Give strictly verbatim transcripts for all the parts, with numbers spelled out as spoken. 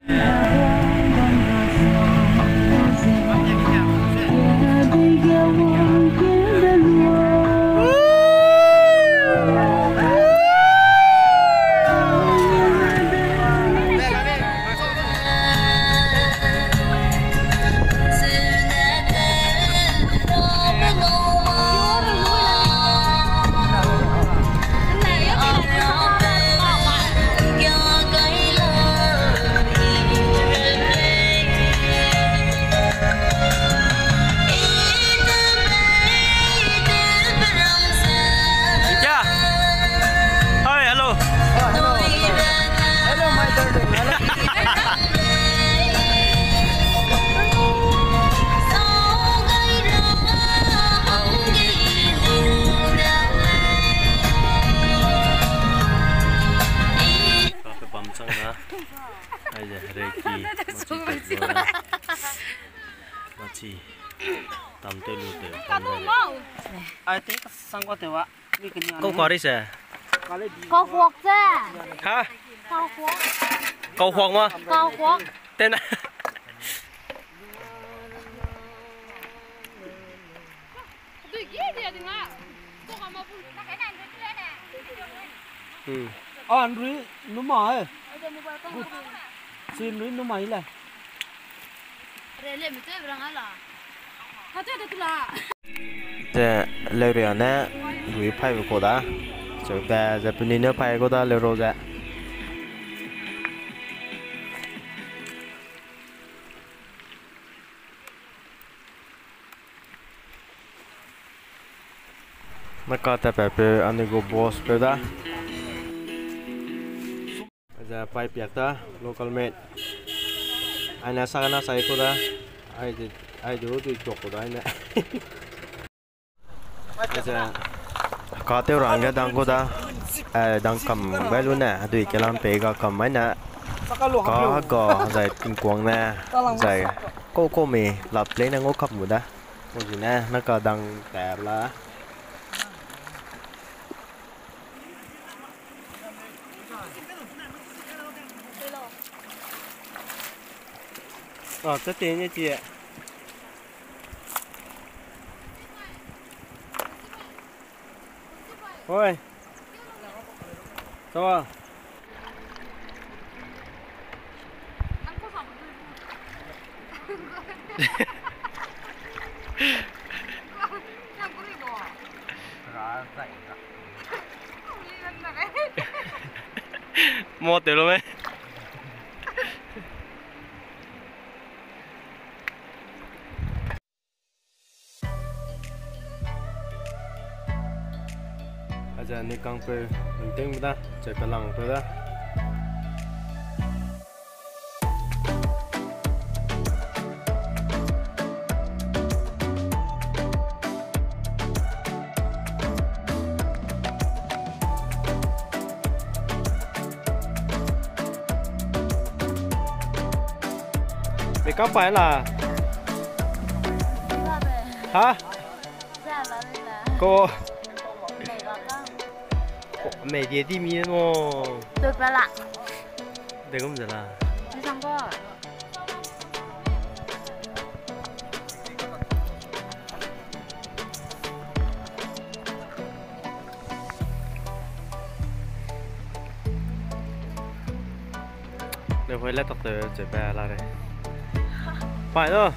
Yeah. Hi, hello. Oh, hello. Hello, my darling. Hello. Kafe bam chang na. Ai ze, reki, machi, machi. Tam te lu te, tam te. Ai te ka sang ko te wa. Kau kua ri se? Kau huak se. Ha? Kau huak. Kau huak ma? Kau huak. Tena. Hmm. Ah, nrui numa e. Si nrui numa i le. Te leuria ne nrui paibe kau da. Cheu be ze penui ne pai kau da leuro ze. Naka ta pe pe anui gu boss pe da. Za pai piak ta, local made. Aina sa na sai ko da. Ai de, ai de du tok ko da aina. Za ka teu rang ge dang ko da. Ai dang kam bai lu ne, adui kelam pe ga kam mai na. Ka ga zai tingkuang ne, zai ko ko mi lap play na ngo kam mu da. Ko ji ne, naka dang ta la. Ơ, tâ te ne tie. Hoi. Sawa. Mo te lo me. Aza ni kangpeu, ning ting da, che kalang peu da. Makeup pa la. Ha? Ko. Ko, me die di mi no. Te pa la. De gum ze la. Ni sang ko. Ne hoi le tak te che pa la re. Pai lo.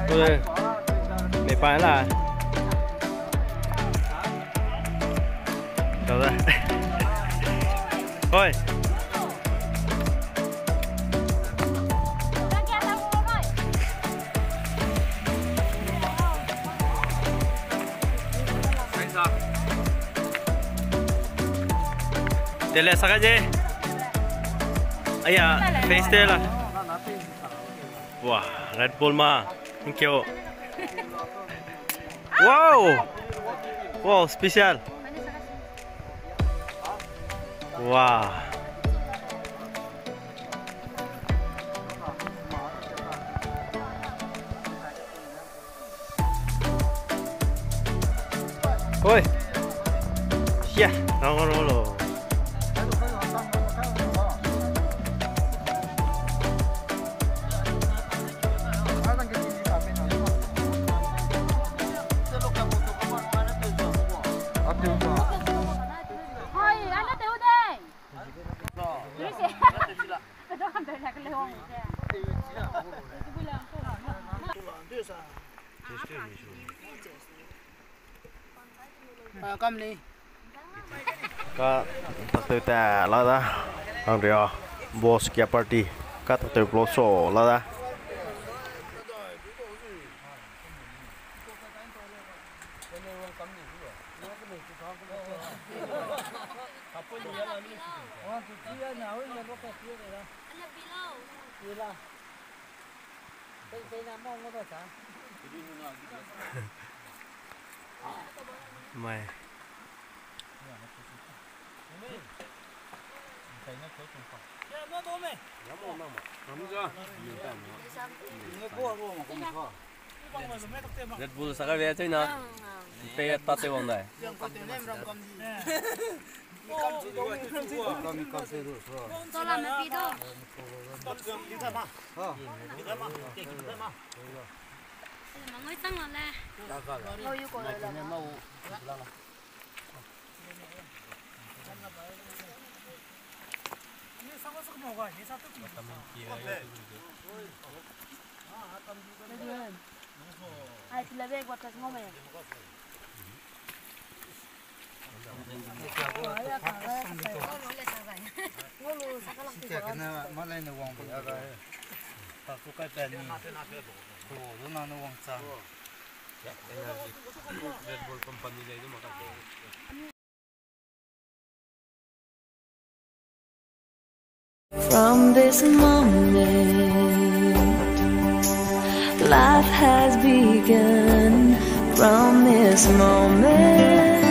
Ui, mei pai la. Kau da. Hoi. Tele saka je. Aya, face tela. Wah, Red Bull ma. Thank you. Wow. Wow, special. Wow. Oi. Sia, rau, rau, rau. Hoi, ana teu dei. Ka takteu ta la da. Ang ria boss kia party. Ka takteu close so la da. Mai. Red Bull saka bia chai na. Pe ta te wang dai. Sola me pi do. Mangoi chang la le. Ai, pila be gua tas ngau me. Sia kene malai ne wang be aga. Ta tu kai pe ni. Tu du na ne wang chang. Red Bull company lei du ma ka. From this moment, life has begun. From this moment,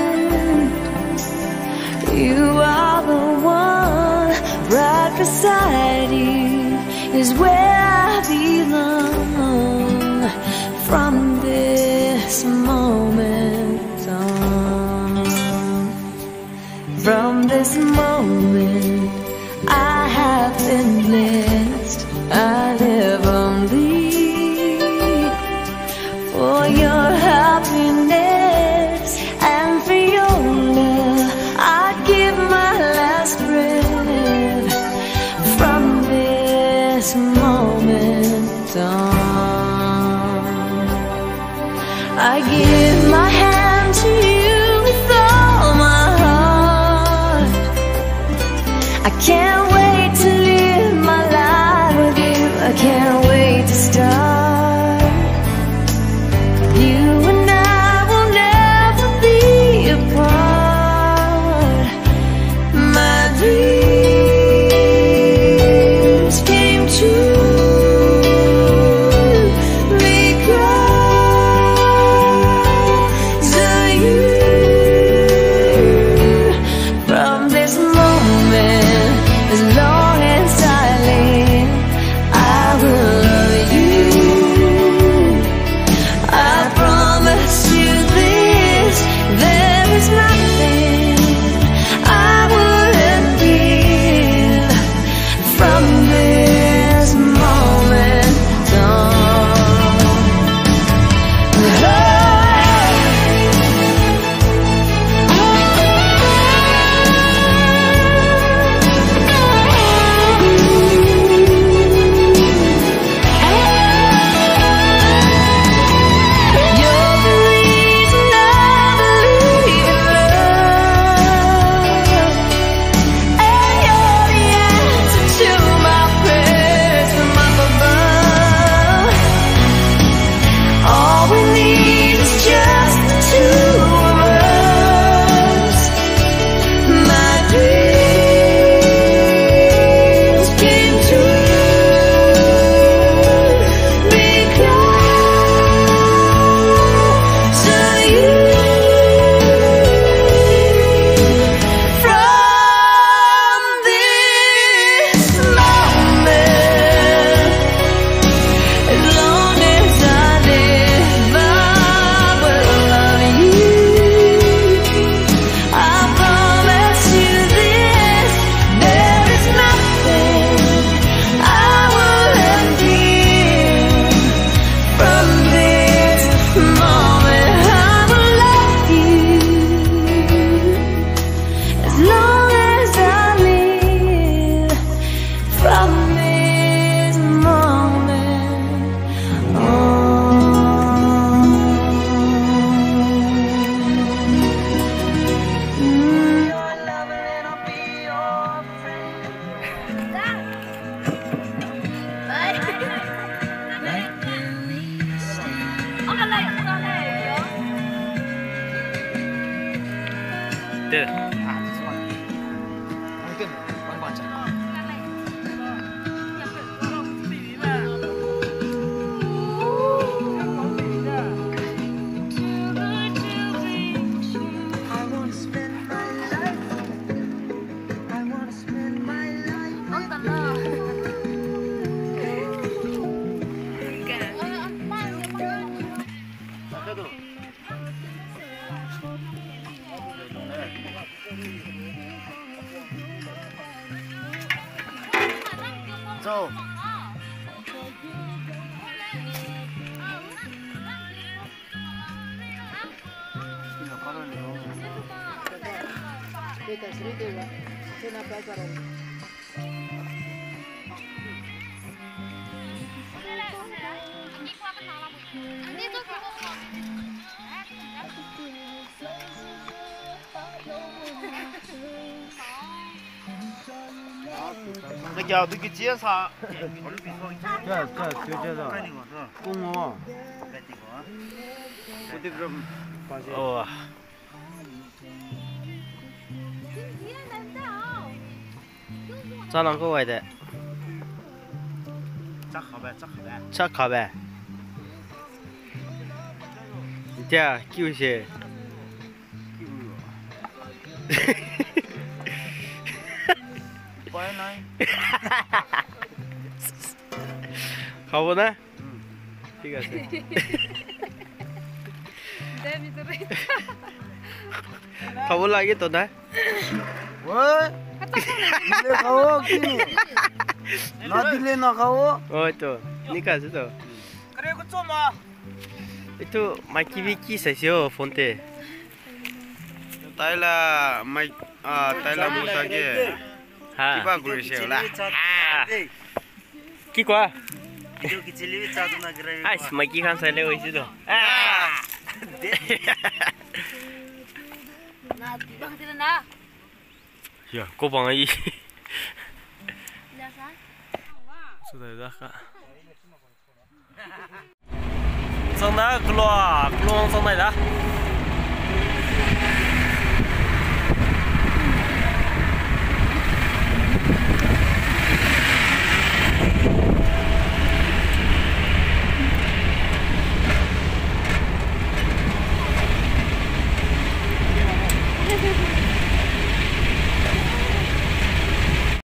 you are the one. Right beside you is where I belong. From this moment on, from this moment, I have been blessed. I live only for your happiness and for your love. I give my last breath from this moment on. I give my hand to you with all my heart. I can't wait to live my life with you. I can't wait to start. You and I will never be apart. My dreams came true because of you. From this moment, as long Nagi du ki chia sa. Chia, chia, chia, chia da. Kung o. Oh. Cha lang ko wai de. Cha khabe, cha khabe. Cha khabe. Ntia, kiu se. Pai nai. Khabo na? ঠিক আছে। দে, ভিতরে। খাবো লাগে তো না? ওই। দিলে খাও, কি? না দিলে না খাও। ওই তো, ঠিক আছে তো। Kare ko choma. Itu, mai kibi ki saisio phone te. Taila, mai, ah, taila muta ge. Ha. Kiba guri se la. Ah. Ki kwa? Video kichili cha tu na gre. Ais, mai ki kan sai le oi si do. Ah. Na, bang tira na. Ya, ko bang ai. Na sa? Su da da ka. Sang da, klo, klo sang da da.